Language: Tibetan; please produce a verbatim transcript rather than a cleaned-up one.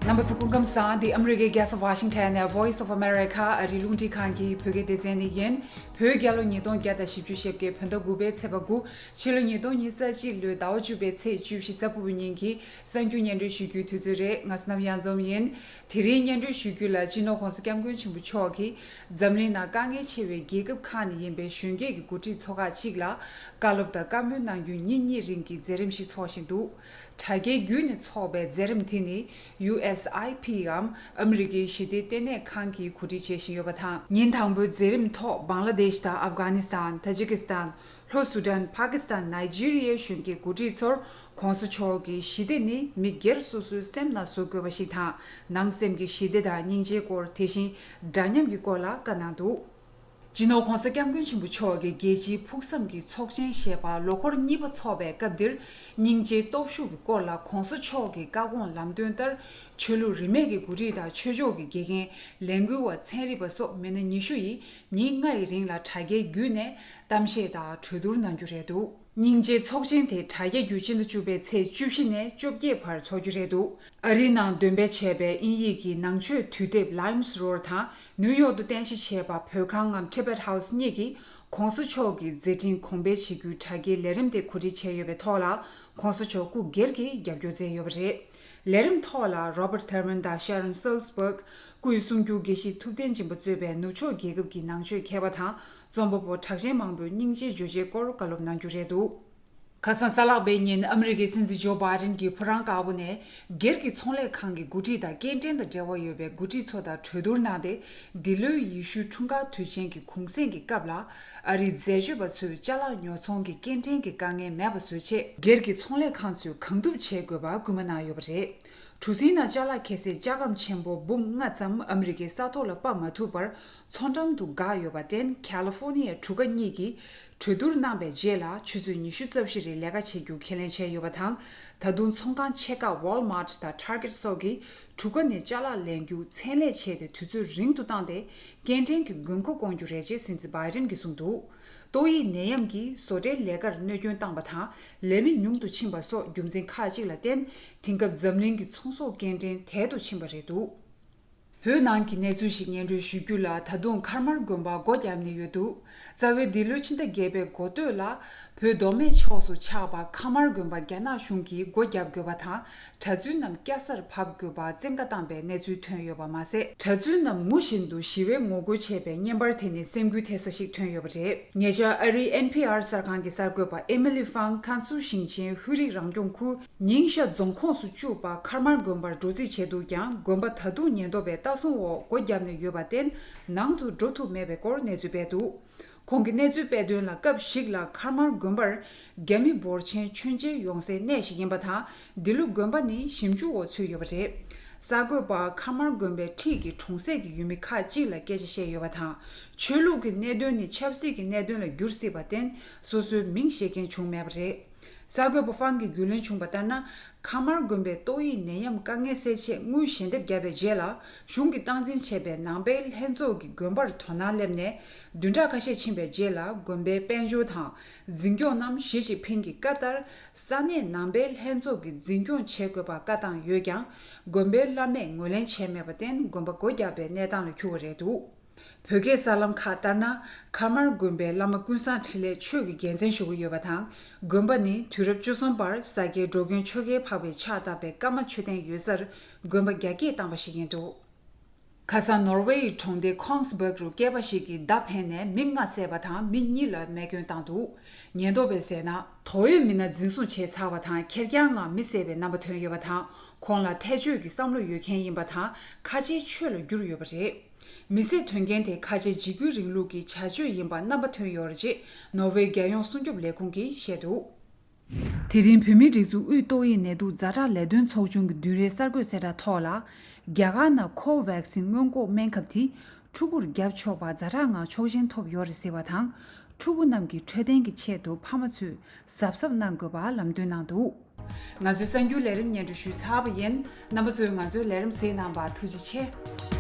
རྣམ་པ་ཚོ་སྐུ་ཁམས་བཟང་། འདི་ཨ་མི་རི་ཀའི་རྒྱལ་ས་ཝ་ཤིང་ཊོན་ནས་Voice of America ཨ་རིའི་རླུང་འཕྲིན་ཁང་གི་བོད་སྐད་སྡེ་ཚན་ནས་ཡིན། བོད་རྒྱལ་ལོ་ཉིས་སྟོང་བརྒྱ་དང་བཞི་བཅུ་ཞེ་བརྒྱད། བོད་ཟླ་དགུ་པའི་ཚེས་པ་དགུ། ཕྱི་ལོ་ཉིས་སྟོང་ཉི་ཤུ་རྩ་གཅིག་ལོའི་ཟླ་བ་བཅུ་པའི་ཚེས་བཅུ་བཞི་གཟའ་ཕུར་བུའི་ཉིན་གྱི་གསར་འགྱུར་སྙན་སྒྲོན་ཞུ་རྒྱུའི་དུས་ཚོད་རེད། ང་བསོད་ནམས་གཡང་འཛོམས་ཡིན། དེ་རིང་སྙན་སྒྲོན་ཞུ་རྒྱུ་ལ་སྤྱི་ནོར་༸གོང་ས་༸སྐྱབས་མགོན་ཆེན་པོ་མཆོག་གིས་འཛམ་གླིང་ནང་དཀའ་ངལ་ཆེ་བའི་རྒྱལ་ཁབ་ཁག་ནས་ཡིན་པའི་གཞོན་སྐྱེས་ཀྱི་འགོ་ཁྲིད་ཚོ་ཁག་ཅིག་ལ་བཀའ་སློབ་དང་བཀའ་མོལ་གནང་རྒྱུའི་ཉིན་གཉིས་རིང་གི་མཛད་རིམ་ཞིག་འཚོགས་བཞིན་འདུག་དྲ་རྒྱའི་བརྒྱུད་ནས་འཚོགས་པའི་མཛད་རིམ་དེ་ནི་ཡུ་ཨེས་ཨའི་པི་འམ་ཨ་མི་རི་ཀའི་ཞི་བདེ་ལྟེ་གནས་ཁང་གིས་གོ་སྒྲིག་བྱེད་བཞིན་ཡོད་པ་དང་། ཉིན་དང་པོའི་མཛད་རིམ་ཐོག་བང་ལ་དེཤ་དང་ཨབ་གྷ་ནི་སི་ཐན། ཐ་ཇི་ཀི་སི་ཐན། ལྷོ་སུ་དཱན། པ་ཀི་སི་ཐན། ནཱི་ཇི་རི་ཡའི་གཞོན་སྐྱེས་འགོ་ཁྲིད་ཚོར་༸གོང་ས་མཆོག་གིས་ཞི་བདེ་ནི་མི་སྒེར་སོ་སོའི་སེམས་ནང་བཟོ་དགོས་པ་ཞིག་དང་། ནང་སེམས་ཀྱི་ཞི་བདེ་དང་སྙིང་རྗེའི་སྐོར། དེ་བཞིན་འདྲ་མཉམ་གྱི་སྐོར་ལ་བཀའ་གནང་འདུག་སྤྱི་ནོར་༸གོང་ས་༸སྐྱབས་མགོན་ཆེན་པོ་མཆོག་གིས་རྒྱལ་སྤྱིའི་ཕུགས་བསམ་གྱི་ཚོགས་ཆེན་ཞེས་པ་ལོ་འཁོར་གཉིས་པ་འཚོགས་པའི་སྐབས་འདིར། སྙིང་རྗེའི་སྟོབས་ཤུགས་ཀྱི་སྐོར་ལ་༸གོང་ས་མཆོག་གི་བཀའ་དགོངས་ལམ་སྟོན་ལྟར། ཆོས་ལུགས་རིས་མེད་ཀྱི་འགོ་ཁྲིད་དང་ཆོས་ཕྱོགས་ཀྱི་དགེ་རྒན། ལས་འགུལ་བ། ཚན་རིག་པ་སོགས་མི་སྣ་ཉི་ཤུ་ཡིས་ཉིན་ལྔ་ཡི་རིང་ལ་དྲ་རྒྱའི་བརྒྱུད་ནས་གཏམ་བཤད་དང་གྲོས་བསྡུར་གནང་རྒྱུ་རེད་འདུག་སྙིང་རྗེའི་ཚོགས་ཆེན་དེ་དྲ་རྒྱ་བརྒྱུད་སྤྱི་ཟླ་བཅུ་པའི་ཚེས་བཅུ་བཞི་ནས་བཅོ་བརྒྱད་བར་འཚོགས་རྒྱུ་རེད་འདུག་ཨ་རིའི་ནང་འདོན་སྤེལ་བྱས་པའི་དབྱིན་ཡིག་གི་ནང་ཆོས་དུས་དེབ་Lines Road དང་ནིའུ་ཡོག་ཏུ་རྟེན་གཞི་བྱས་པ་བོད་ཁང་ངམ་Tibet House གཉིས་ཀྱིས་༸གོང་ས་མཆོག་གི་མཛད་འཕྲིན་གོང་འཕེལ་བྱེད་རྒྱུའི་དྲ་རྒྱའི་ལས་རིམ་དེ་གོ་སྒྲིག་བྱས་ཡོད་པའི་ཐོག་ལ་༸གོང་ས་མཆོག་སྐུ་སྒེར་གྱིས་རྒྱབ་སྐྱོར་མཛད་ཡོད་པ་རེད། ལས་རིམ་ཐོག་ལ་Robert Thurman དང་Sharon Salzberg། སྐུའི་གསུང་སྒྱུར་དགེ་བཤེས་ཐུབ་བསྟན་སྦྱིན་པ་གཙོས་པའི་ནུབ་ཕྱོགས་རྒྱལ་ཁབ་ཀྱི་ནང་ཆོས་མཁས་པ་དང་རྩོམ་པ་པོ་གྲགས་ཅན་མང་པོས་སྙིང་རྗེའི་བརྗོད་བྱའི་སྐོར་བཀའ་སློབ་གནང་རྒྱུ་རེད་འདུག་ཁ་སང་གཟའ་ལྷག་པའི་ཉིན་ཨ་མི་རི་ཀའི་སྲིད་འཛིན་ཇོ་བྷའི་ཌེན་གྱིས་ཕོ་བྲང་དཀར་པོ་ནས་སྒེར་གྱི་ཚོང་ལས་ཁང་གི་འགོ་ཁྲིད་དང་སྐྱེལ་འདྲེན་དང་འབྲེལ་བ་ཡོད་པའི་འགོ་ཁྲིད་ཚོ་དང་གྲོས་བསྡུར་གནང་སྟེ། འདི་ལོའི་ཡེ་ཤུའི་འཁྲུངས་སྐར་དུས་ཆེན་གྱི་གུང་གསེང་གི་སྐབས་ལ། ཨ་རིའི་འཛད་སྤྱོད་པ་ཚོས་ཅ་ལག་ཉོ་ཚོང་གི་སྐྱེལ་འདྲེན་གྱི་དཀའ་ངལ་མེད་པ་བཟོ་ཆེད། སྒེར་གྱི་ཚོང་ལས་ཁང་ཚོས་གང་ཐུབ་བྱེད་དགོས་པ་སྐུལ་མ་གནང་ཡོད་པ་རེད། གྲུ་གཟིངས་ནང་ཅ་ལག་འཁྱེར་སའི་ལྕགས་སྒམ་ཆེན་པོ་འབུམ་ལྔ་ཙམ་ཨ་མི་རི་ཀའི་ས་ཐོག་ལ་སྤར་མ་ཐུབ་པར། མཚོ་འགྲམ་དུ་འགག་ཡོད་པར་བརྟེན། ཁ་ལི་ཧྥོ་ནི་ཡའི་གྲུ་ཁ་གཉིས་ཀྱིས་གྲོས་བསྡུར་གནང་པའི་རྗེས་ལ། ཆུ་ཚོད་ཉི་ཤུ་རྩ་བཞི་རིང་ལས་ཀ་བྱེད་རྒྱུ་ཁས་ལེན་བྱས་ཡོད་པ་དང་། ད་དུང་ཚོང་ཁང་ཆེ་ཁག་Walmart དང་Target སོགས་ཀྱིས་གྲུ་ཁ་ནས་ཅ་ལག་ལེན་རྒྱུ་མཚན་ལས་བྱས་ཏེ། དུས་ཚོད་རིང་དུ་བཏང་སྟེ། སྐྱེལ་འདྲེན་གྱི་དགོས་མཁོ་སྐོང་རྒྱུ་རེད་ཅེས་སྲིད་འཛིན་བྷའི་ཌེན་གྱིས་གསུངས་འདུག་ཏོག་དབྱིབས་ནད་ཡམས་ཀྱིས་བཟོ་གྲྭའི་ལས་ཀར་གནོད་སྐྱོན་བཏང་པ་དང་། ལས་མི་ཉུང་དུ་ཕྱིན་པ་སོགས་རྒྱུ་མཚན་ཁག་ཅིག་ལ་བརྟེན། དེང་སྐབས་འཛམ་གླིང་གི་ཚོང་ཟོག་སྐྱེལ་འདྲེན་དལ་དུ་ཕྱིན་པ་རེད་འདུག་བོད་ནང་གི་གནས་ཚུལ་ཞིག་སྙན་སྒྲོན་ཞུ་རྒྱུ་ལ། ད་དུང་མཁར་དམར་དགོན་པ་སྒོ་བརྒྱབ་ནས་ཡོད་འདུག་རྩ་བའི་འདི་ལོའི་ཕྱི་ཟླ་བརྒྱད་པའི་འགོ་སྟོད་ལ། བོད་མདོ་སྨད་ཕྱོགས་སུ་ཆགས་པ་མཁར་དམར་དགོན་པ་རྒྱ་ནག་གཞུང་གིས་སྒོ་བརྒྱབ་དགོས་པ་དང་། གྲྭ་བཙུན་རྣམས་སྐྱ་སར་བབས་དགོས་པ་བཙན་བཀའ་བཏང་པའི་གནས་ཚུལ་ཐོན་ཡོད་པ་མ་ཟད། གྲྭ་བཙུན་རྣམས་ངུ་བཞིན་དུ་ཞི་བའི་ངོ་རྒོལ་བྱས་པའི་བརྙན་པར་དེ་ནི་སེམས་འགུལ་ཐེབས་ས་ཞིག་ཐོན་ཡོད་པ་རེད། ཉེ་ཆར་ཨ་རིའི་ཨེན་པི་ཨར་གསར་ཁང་གི་གསར་འགོད་པ་ཨེ་མི་ལི་ཧྥང་། ཀན་སུའུ་ཞིང་ཆེན་ཧུའུ་རིག་རང་སྐྱོང་ཁུལ་ཉིང་ཤ་རྫོང་ཁོངས་སུ་བཅུག་པ་མཁར་དམར་དགོན་པར་འགྲོ་རྩིས་བྱས་འདུག་ཀྱང་། དགོན་པ་ད་དུང་ཉེན་རྟོག་པས་ལྟ་སྲུང་འོག་སྒོ་བརྒྱབ་ནས་ཡོད་པར་བརྟེན། ནང་དུ་འགྲོ་ཐུབ་མེད་པའི་སྐོར་གནས་ཚུལ་སྤེལ་འདུག་ཁོང་གིས་གནས་ཚུལ་སྤེལ་དོན་ལ། སྐབས་ཤིག་ལ་མཁར་དམར་དགོན་པར་རྒྱ་མི་འབོར་ཆེན་མཆོད་མཇལ་ཡོང་སའི་གནས་ཤིག་ཡིན་པ་དང་། འདི་ལོ་དགོན་པ་ནི་ཞིབ་འཇུག་འོག་ཚུད་ཡོད་པ་རེད། གསར་འགོད་པ་མཁར་དམར་དགོན་པའི་འཁྲིས་ཀྱི་གྲོང་གསེབ་ཀྱི་ཡུལ་མི་ཁག་ཅིག་ལ་སྐད་ཆ་བཤད་ཡོད་པ་དང་། ཆོས་ལུགས་ཀྱི་གནད་དོན་ནི་ཆབ་སྲིད་ཀྱི་གནད་དོན་ལ་འགྱུར་སྲིད་པར་བརྟེན། སོ་སོའི་མིང་བཤད་མཁན་བྱུང་མེད་པ་རེད། གསར་འགོད་པ་ཧྥང་གིས་རྒྱུས་ལོན་བྱུང་བ་ལྟར་ན། མཁར་དམར་དགོན་པའི་ཏོག་དབྱིབས་ནད་ཡམས་དཀའ་ངལ་སེལ་ཆེད་དངུལ་ཞལ་འདེབས་བརྒྱབ་པའི་རྗེས་ལ། གཞུང་གིས་སྟངས་འཛིན་བྱས་པའི་ནང་པའི་ལྷན་ཚོགས་ཀྱིས་དགོན་པར་དོ་སྣང་སླེབས་ནས། བདུན་ཕྲག་ཁ་ཤས་ཕྱིན་པའི་རྗེས་ལ། དགོན་པའི་དཔལ་འབྱོར་དང་འཛིན་སྐྱོང་རྣམས་ཞི་ཅིན་ཕིང་གི་བཀའ་ལྟར། ས་གནས་ནང་པའི་ལྷན་ཚོགས་ཀྱིས་འཛིན་སྐྱོང་བྱེད་དགོས་པ་བཀའ་བཏང་ཡོད་ཀྱང་། དགོན་པའི་བླ་མས་ངོས་ལེན་བྱས་མེད་པར་བརྟེན། དགོན་པ་སྒོ་བརྒྱབ་པའི་གནས་སྟངས་ལ་གྱུར་བ་རེད་འདུག་བོད་སྐད་གསར་ལམ་ཁག་ལྟར་ན། མཁར་དམར་དགོན་པའི་བླ་མ་ཀུན་བཟང་འཕྲིན་ལས་ཆོས་ཀྱི་རྒྱལ་མཚན་ཞུ་གི་ཡོད་པ་དང་། དགོན་པ་ནི་དུས་རབས་བཅུ་གསུམ་པར་ས་སྐྱའི་འགྲོ་མགོན་ཆོས་རྒྱལ་འཕགས་པས་ཕྱག་བཏབ་པའི་ཀརྨ་མཆོད་རྟེན་ཡོད་སར་དགོན་པ་རྒྱ་སྐྱེད་བཏང་བ་ཞིག་ཡིན་འདུག་ཁ་སང་ནོར་ཝེ་ཡི་གྲོང་སྡེ་ཁོངས་སྦག་རུ་སྐྱེས་པ་ཞིག་གིས་མདའ་འཕེན་ནས་མི་ལྔ་བསད་པ་དང་། མི་གཉིས་ལ་རྨས་སྐྱོན་བཏང་འདུག་ཉེན་རྟོག་པས་ཟེར་ན། དོགས་ཡོད་མི་སྣ་འཛིན་བཟུང་བྱས་ཚར་བ་དང་། ཁེར་རྐྱང་ངང་མི་བསད་པའི་རྣམ་པ་ཐོན་ཡོད་པ་དང་། ཁོང་ལ་ཐེ་བྱུས་ཀྱི་བསམ་བློ་ཡོད་མཁན་ཡིན་པ་དང་། ཁ་ཆེའི་ཆོས་ལ་བསྒྱུར་ཡོད་པ་རེད། མི་བསད་དོན་རྐྱེན་དེ་ཁ་ཆེའི་འཇིགས་སྐུལ་རིང་ལུགས་ཀྱི་བྱ་སྤྱོད་ཡིན་པ་རྣམ་པ་ཐོན་ཡོད་རེད་ཅེས་ནོར་ཝེ་རྒྱལ་ཡོངས་སྲུང་སྐྱོབ་ལས་ཁུངས་ཀྱིས་བཤད་འདུག་དེ་རིང་བོད་མིའི་སྒྲིག་འཛུགས་དབུས་ཏོག་དབྱིབས་ནད་དུག་ཛ་དྲག་ལས་དོན་ཚོགས་ཆུང་གི་བདུན་རེའི་གསར་འགོད་གསལ་བསྒྲགས་ཐོག་ལ། རྒྱ་གར་ནང་ཁོ་ཝེག་སིན་སྔོན་འགོག་སྨན་ཁབ་དེ་ཕྲུ་གུར་བརྒྱབ་ཆོག་པ་ཛ་དྲག་ངང་ཆོག་མཆན་ཐོབ་ཡོད་རེད་ཟེར་བ་དང་། ཕྲུ་གུ་རྣམས་ཀྱི་འཕྲོད་བསྟེན་གྱི་ཆེད་དུ་ཕ་མ་ཚོས་གཟབ་གཟབ་གནང་དགོས་པ་ལམ་སྟོན་གནང་འདུག་ང་ཚོའི་གསར་འགྱུར་ལས་རིམ་སྙན་སྒྲོན་ཞུས་ཚར་བ་ཡིན། རྣམ་པ་ཚོས་ང་ཚོའི་ལས་རིམ་གཟིགས་གནང་བར་ཐུགས་རྗེ་ཆེ།